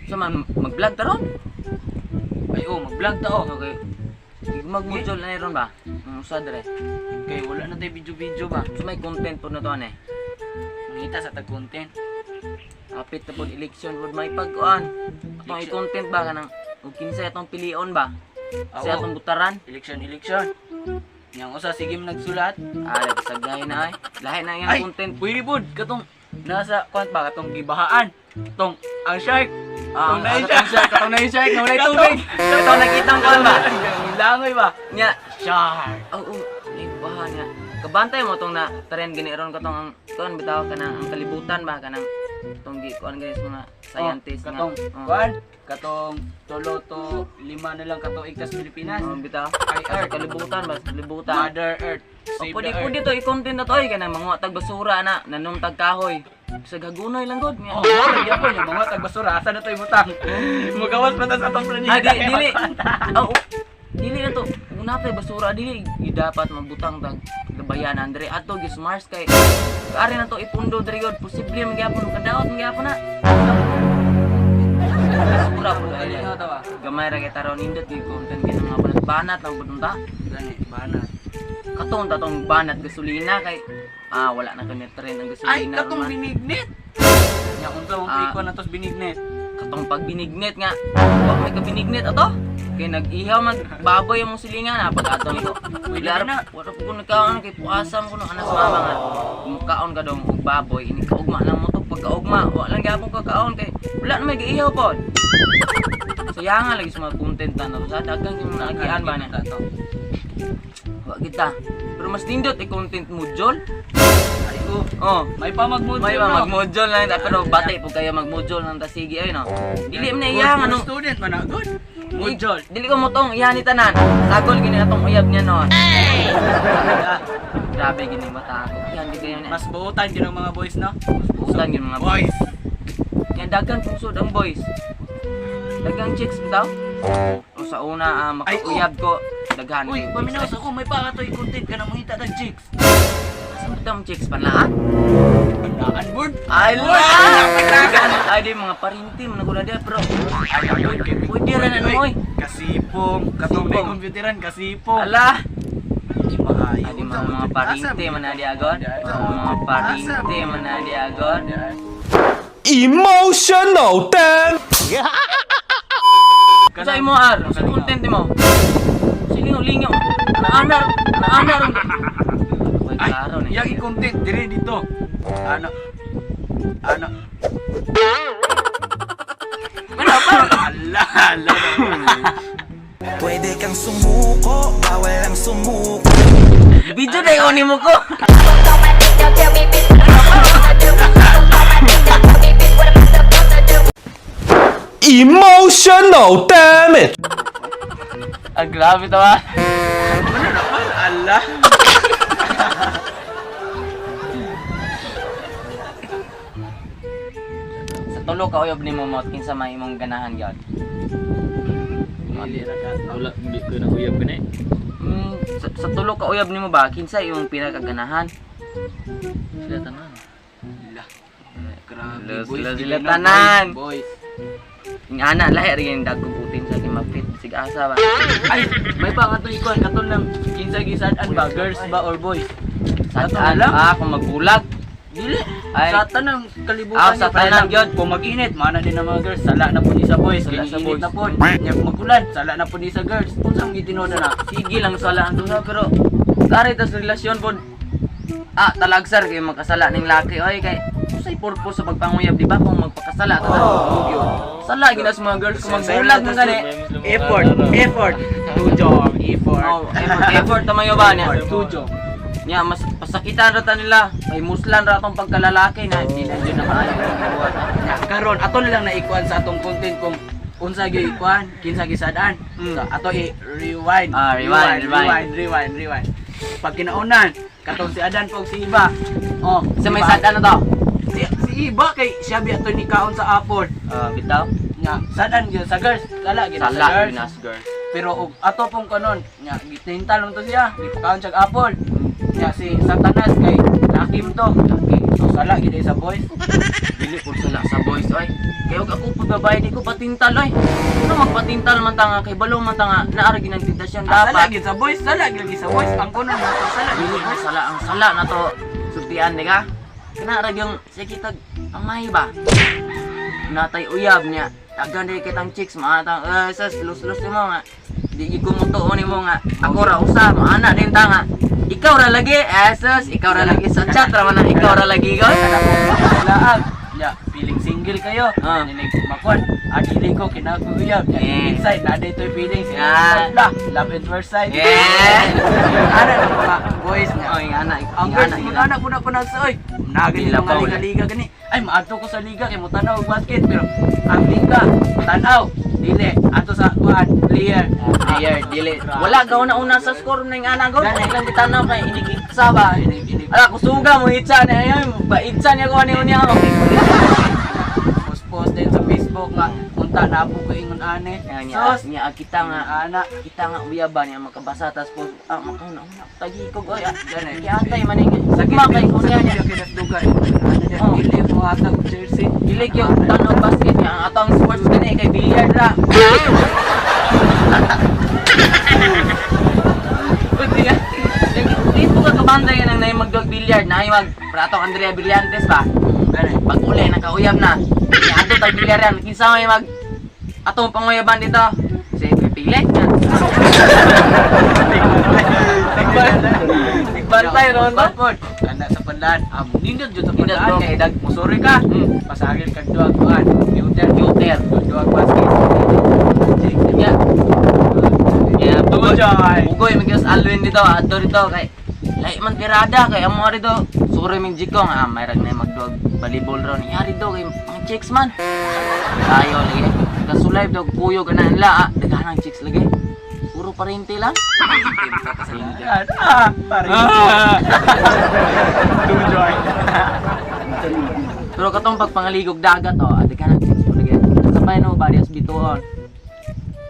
So man, mag-vlog ta ron. Ay oh, mag-vlog ta oh. Okay. Mag-module na ron ba? Ang usa dire. Kay wala na tayo video-video ba. So may content po na to ane. Mangita sa tag content. Apit na po election po may pagkuan. Atong i-content ba kanang ug kinsa atong pilion ba? Ah, Sa atong butaran. Election, election. Yang usa sige mo nagsulat. Ah, sagay na ay. Lahi na Ay, yung content. pwede pod katong nasa kuan ba katong gibahaan. Tong ang shark. Ah, Tong naay ang shark, shark. katong naay shark na walay tubig. Katong nakitang kuan ba? Langoy ba? Nya. Shark. Oo, oh, ay baha niya. Kabantay mo tong na trend gani ron katong ang kuan bitaw kanang ang kalibutan ba kanang tong gi kuan gani sa mga scientist Oh, katong nga. Oh. kuan, katong tulo to lima na lang katuig tas Pilipinas. Oh, bitaw. Ay, Sa Earth. kalibutan ba, sa kalibutan. Mother Earth. Oh, Save pwede the Earth. pwede to i-content na to ay kanang manguha tag basura na nanom tag kahoy. Sa gagunoy lang god. Oh, sorry, yapon yung mga tagbasura. Asa na to ibutang? Magawas pa ta sa atong planeta. Ah, di, dili. Oh, dili na to. Una pa basura dili di dapat mabutang tag labayan Andre ato gis Mars kay kaari na to ipundo diri god posible man gyapon kadaot man gyapon na. Basura po Dali dali. nga ta ba? Gamay ra kay taron nindot gyud content kay mga banat banat lang pud ta. Gani, banat. Katong tatong banat gasolina kay ah wala na kami trend ang gasolina. Ay, katong ron, man. binignit. Nya unsa mong Ah. ikuan na tos binignit? Katong pagbinignit nga wa may kabinignit ato kay nag-ihaw man baboy among silingan ha pag ato nito Pwede wala na. wala po ko nagkaon kay puasam ko no anas mama nga mukaon ka dong og baboy ini kaugma lang mo to pagkaugma wa lang gyapon kakaon kay wala na may giihaw pod sayanga lagi sa mga content na to sa daghang yung naagian ba na To. wa kita pero mas nindot i-content mo jol. Ay, oh. Oh, May pa magmodule. may ba no? magmodule lang ta pero bati po kayo magmodule lang ta sige ay no dili man na iyang ano. Good student man na, good. Module. Dili ko mo tong iyan ni tanan. Sagol gini atong uyab niya no. Grabe gini mata ako. Yan di kayo na. Mas buutan yun ang mga boys, no? Buutan yun mga boys. Boys. Yan daghan pungsod ang boys. Daghang chicks bitaw. O sa una ah, Ay, makauyab ko daghan. Uy, paminaw sa ko, may pa ka to i-content ka na mangita tag chicks. Sa bitaw ang chicks panlaan? Panlaan board. Ay la! Daghan ay di mga parinti man ko na dia pero Ay, board kay Pwede rin, ano, oy. Kasipong, katong may Kasipong. computeran kasipong. ala. Di maayo. Ay di mga parinti man na di agad. Mga parinti man na di agad. Emotional damn. Sa imo ar, sa content mo. Silingaw-lingaw. Naanar, naanar. Ay, Ay, klaro ni. yang i-content dire dito. Ano? Ano? Ano pa? Ala, ala. Pwede kang sumuko, bawal ang sumuko. Video na yun mo ko. Emotional damage. Ang grabe tawa. Ano naman? Ala. Sa tulo ka uyab nimo mo kinsa may imong ganahan gyud. Dili ra ka. Wala, hindi ko na uyab gani. Sa tulo ka uyab nimo ba kinsa imong pinakaganahan? Sila tanan. Ala. Grabe, Sila, boys. sila, Dili sila na, tanan. Boys. Boys. Ing ana lahi ra gyud dagko putin sa kay ma-fit sig asa ba. Ay, may pa nga to ikuan katong lang kinsa gisad-an ba, girls ba or boys? Sa Ato na lang. ah kung magbulag. Dili. Ay. Sa tanang kalibutan Ah, sa niya, pare tanan lang. gyud. Kung mag-init, mana din ang mga girls, sala na po ni sa boys, Sala sala sa sa boys. na po. Nya kung magulan, sala na po ni sa girls. Unsa ang gitinoda na? Sige lang sala ang duha pero kare tas relasyon pod. Ah, talagsar kay makasala ning laki oy kay usay purpose sa pagpanguyab di ba kung magpakasala ta oh. Yun. Sala gina sa mga girls kung magbulag man gani. Effort, effort. Tujong, effort. Oh, effort, effort tamayo ba niya? Effort, tujong. Nya mas pasakitan ra ta nila. May muslan ra atong pagkalalaki na di na jud na maayo ang buhat. Nya karon ato na lang naikuan sa atong content kung unsa gyud ikuan, kinsa gisad-an. So, ato i-rewind. Ah, rewind, rewind. Rewind, rewind, rewind. Pag kinaunan, katong si Adan pag si Iba. Oh, Sa may diba? sad ano to? Si Iba kay siya biya to ni kaon sa apple. Ah, bitaw. Nya, sadan gyud sa girls, sala gyud sa Sala girls. ginas girl. Pero og ato pong kanon, nya gitintal to siya, gipakaon siya og apple. Nya si Satanas kay lakim to. Laki. So Sala gid sa boys. Dili pud sala sa boys oy. Kay og ako pud babae, di ko patintal oy. Ano magpatintal man ta nga kay balo man ta nga naa ra ginang tentasyon Ah, sala dapat. gid sa boys, sala gid sa boys. Ang kuno na sala gid Dili sa na boys. sala ang sala na to. Sultian ni ka. Kana ra gyung sige tag amay ba. Natay uyab niya. Tagan diri kitang chicks maatang eh sas lus-lus nimo nga. Di gyud ko mutuo nimo nga. Ako ra usa maana din ta nga. Ikaw ra lagi, sus, ikaw ra lagi sa chat ra man ang ikaw ra lagi ko. Laag. Ya, feeling single kayo. Ah. Ninig makuan. Ah, dili ko kinakuyab. Ya, Eh. inside na dito feelings. Ah. La, love at first sight. Yeah. Ana na mga boys nga. Oy, ana, Ang girls, mga anak po na po nasa, oy. Nagani Dila mga pa, wala. liga-liga gani. Ay, maadto ko sa liga kay mo tanaw og basket pero ang liga tanaw dili ato sa kuan player. Player, dili. Wala gaw na una sa score na yung ana gaw. Dili lang bitanaw kay inikitsa ba. Inig inig Ala kusuga mo itsa na ayoy, ba itsa niya ko ani niya ako. Post-post din sa Facebook nga unta na po ko ingon ane. Sos, Sos, niya kita nga ana. Kita nga uyaba niya makabasa tas po ah makauna una tagikog oy. Ah, Gani. Kiatay man ning Sakit ma kay kunya niya. Kinasdugan. Ano niya, Oh. dili mo hatag og jersey. Dili gyud tanaw basket niya ang atong sports gani kay billiard ra. Uy, ya. Di po ka kabanda yan ang naay magdog billiard na mag pratong Andrea Brillantes ba? Gani. Pag uli nakauyab na. Niya ato tag billiard yan. Kinsa may mag atong panguyaban dito? Si Pipili. Bantay ron ba? Pod. Ana sa pandan. Am nindot jud sa Nindot, pandaan bro. kay dag musuri ka. Pasagil kag duag kuan. Computer, Computer. Duag basket. Ya. Ya, Tungod jay. Ugoy magyos alwin dito, adto dito kay lahi man tirada kay amo dito. Suri ming jikong ah may rag na magdog volleyball ron. Iya dito kay ang chicks man. Tayo lagi. Kasulay dog kuyog ana nila ah daghan ang chicks lagi. Puro parente lang. Ah, pare. Pero katong pagpangaligog dagat oh, daghan ang chicks po lagi. Sabay no barrios bituon.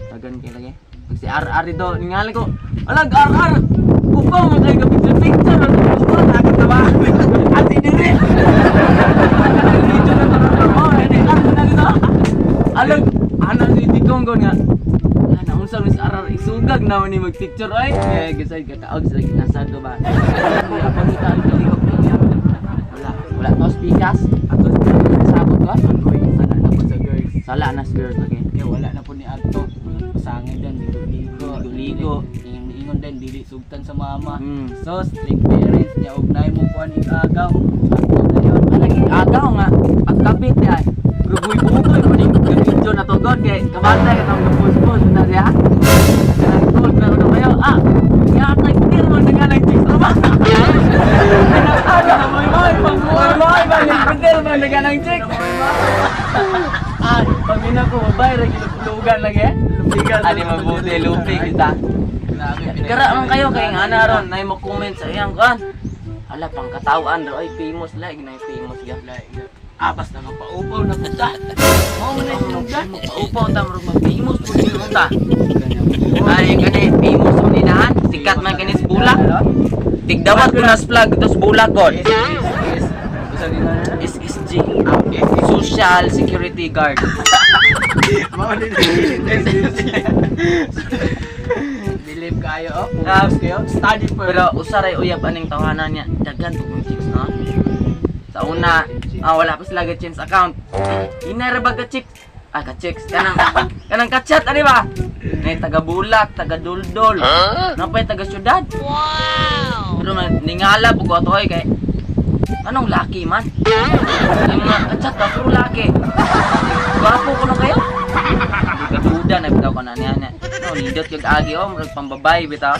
Dagan kay lagi. Pag si RR dito, ningali ko, alag RR. Upaw man kay ka picture picture. Gusto na ka ba? Ati dire. Dito na to. Oh, ini na dito. Alag ana si Dikong gon nga. Ana unsa mis RR isugag na man ni mag-picture oy. Eh gisay kataog sa kinasad ko ba. Wala pangita ang kaligog. Wala, wala to pikas. Ato Sabot ko. Uy, sana na po sa girls. Sala na sa girls lagi. Kaya wala na po ni Alto. Pasangil din, ligo-ligo. Ligo-ligo. Ingon din, dili sugtan sa mama. So, strict parents niya, og naay mo kuan igagaw. Ako na yun. Alag agaw nga pagkabit ya. Gruboy-bugoy mo ning video na to god kay kabantay ka tong puspos na siya. Kanang gold na kuno kayo. Ah, yatag dir mo na nga chicks ra ba? Kanang aga na moy moy pagbuhay moy ba ning mo na nga chicks. Ah, pamina ko babae ra gilulugan lagi. Lupigan. Ani mabuti lupi kita. Grabe, Kara man kayo kay nga ana ron nay mo comment sa iyang kuan. Ala pangkatawan raw ay famous lagi na famous ga. Ah, basta magpaupaw na puta. Mao man na tinugdan. Paupaw ta murag mag-famous pud ni unta. Ay kani famous man inahan, sikat man kani sa bulak. Tigdawat ko na sa flag dito sa bulak god. S, S, S. Usa din na na? SSG. Social Security Guard. Mao din. S, S. Believe kayo, oh. Focus kayo. Study for. Pero usaray uyab aning tawanan niya. Daghan pud kong chicks no. Sa una, ah, wala pa sila ga chance account. Inay ra ba ka chicks? Ah, ka chicks kanang kanang ka-chat ani ba? Nay taga Bulak, taga Duldul. Napay taga syudad. Wow. Pero man ningala pug ko ato oy kay anong laki man? Yung mga ka-chat ba puro laki. Gwapo ko na kayo. Hindi ka duda na bitaw ka na niya niya. No, nindot kag agi oh, murag pambabay bitaw.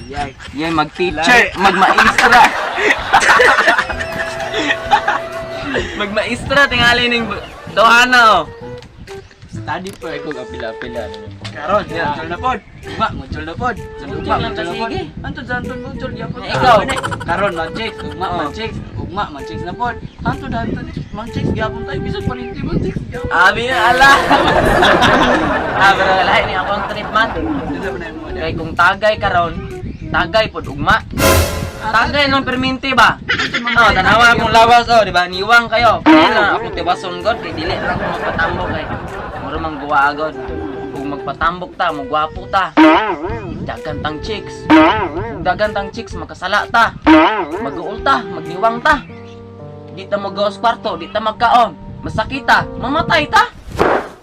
Yay. Yan, mag-teacher, magmaestra. Magmaestra, tingali ning tohana oh. Study for. Ay kung apila-apila. Ano Karon, yeah. Muncul na pod. Ugma, muncul na pod. Muncul Ugma, lang muncul na ta, pod. sige. Anto dyan, anto muncul gyapon. Na ikaw. Karon, man chicks, ugma, Oh. man chicks, ugma, man chicks na pod. Anto dyan, anto man chicks gyapon tayo bisag parinti man chicks gyapon. Abi na ala. Ah, pero lahi ni ako ang trip man. Dito pa na mo. Kay kung tagay karon, tagay pod ugma. Tagay lang perminti ba? Oh, tanawa akong lawas oh, di ba? Niwang kayo. Kaya lang akong tiwason god kay dili lang ko magpatambok kay mura mang guwa agad. Kung magpatambok ta, mugwapo ta. Dagan tang chicks. Kung dagan tang chicks, makasala ta. Mag-uul ta, magniwang ta. Di ta magaos kwarto, di ta magkaon. Masakit ta, mamatay ta.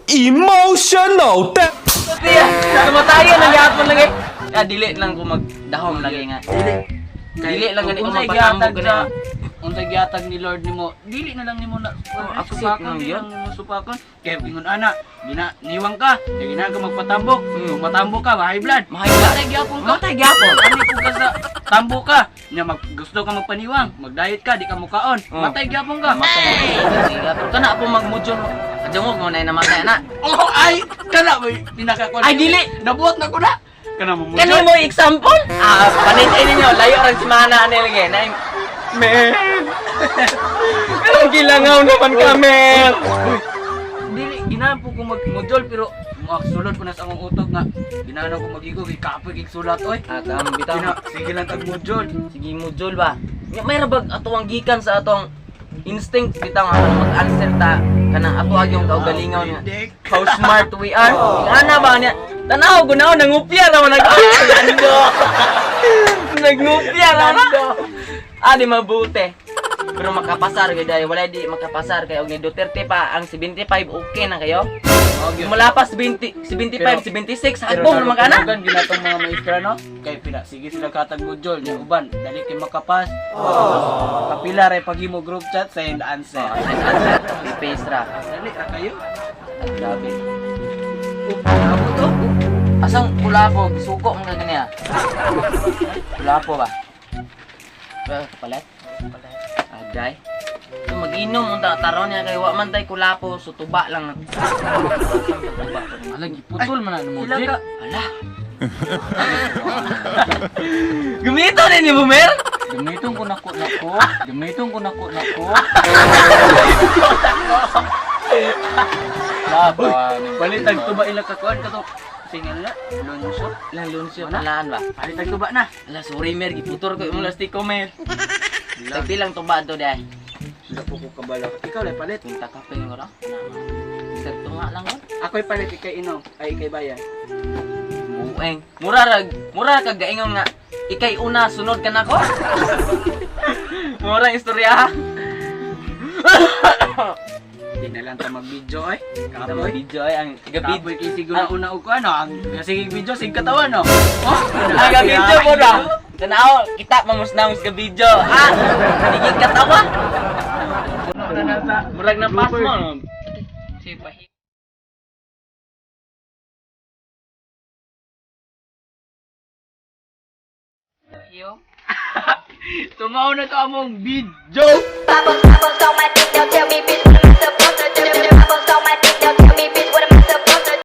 Emotional damage! Sophia, namatayan ang gihapon lagi. Ah, dili lang ko magdahom lagi nga. Dili lang gani ko Unsay magpatambok gihatag gani. Unsay gihatag ni Lord nimo, dili na lang nimo na Oh, accept supakan, lang dili yun. lang nimo supakan. Kay ingon ana, gina niwang ka, kay gina ka magpatambok. Kung matambok ka, mahay blood. Mahay blood. Matay gyapon ka. Matay gyapon. Ani ko ka sa tambo ka. Nya mag gusto ka magpaniwang, mag-diet ka, di ka mukaon. Oh. Matay gyapon ka. Matay. Kana po magmudyon. Adjungog mo na namatay na. Oh, ay, kana may pinakakuan. Ay, dili. Nabuhat na ko na. Kana mo Kani mo example? Ah, panit ninyo, layo rin si Mana ani lagi. Na Men. Pero gilangaw naman kami. Dili ginahan po ko magmodol pero sulod ko na sa akong utok nga ginahan ko magigo kay kapoy kay sulat oy. Ah, tama bitaw. Gina, sige lang tag module. Sige mudjol ba? Nya may rabag ato ang gikan sa atong instinct bitaw nga atong mag-answer ta kanang ato agyong kaugalingon nga. How smart we are. Ana ba niya? Tanaw gunaw nangupya ra man nag. Nangupya ra na. Ah, di mabuti. Pero makapasar kayo dahil wala di makapasar kayo og ni Duterte pa ang 75 okay na kayo. Mula pa 70, 75, 76, hagbong naman ka na. Pero ginatong mga maestra no? Kay pila sige sila katag module nya uban dali kay makapas. Kapila ray paghimo group chat send answer. Send answer, space ra. Dali ra kayo. Ah, grabe. Abo to. Asang kulapo, suko mo ka ganiya. Kulapo ba? Ba, kapalit? Aday. So, mag-inom unta taron niya kay wa man tay kulapo, so tuba lang. Tuba. Alang giputol man na mo. Ila ka. Ala. Gumito na ni Bumer? Gamiton ko nako nako. Gamiton ko nako nako. Laban. Balitag tuba ila ka kuan kato. Singal na. Lunso. Lang lunsyo talaan ba? Balitag tuba na. Ala, sorry Mer, giputor ko imong lastiko Mer. Tagti lang tuba to dai. Wala po ko kabalo. Ikaw lay palit. Minta kape nga ra. Serto nga lang ko. Ako'y palit ikay inom ay ikay bayan. Bueng. Mura rag, mura kag gaingon nga ikay una sunod ka nako. Mura ang istorya ha. Di na lang ta mag-video ay. Kapoy Kapoy. video ay ang gabi. Kapoy kay siguro una og ano ang sige video sig katawan no. Oh, Ang video po ra. Tanaw, kita mamusnang sa video. Ah, niging katawa. Murag na pass mo. No? Tumaw na to among video. Bubble, bubble, don't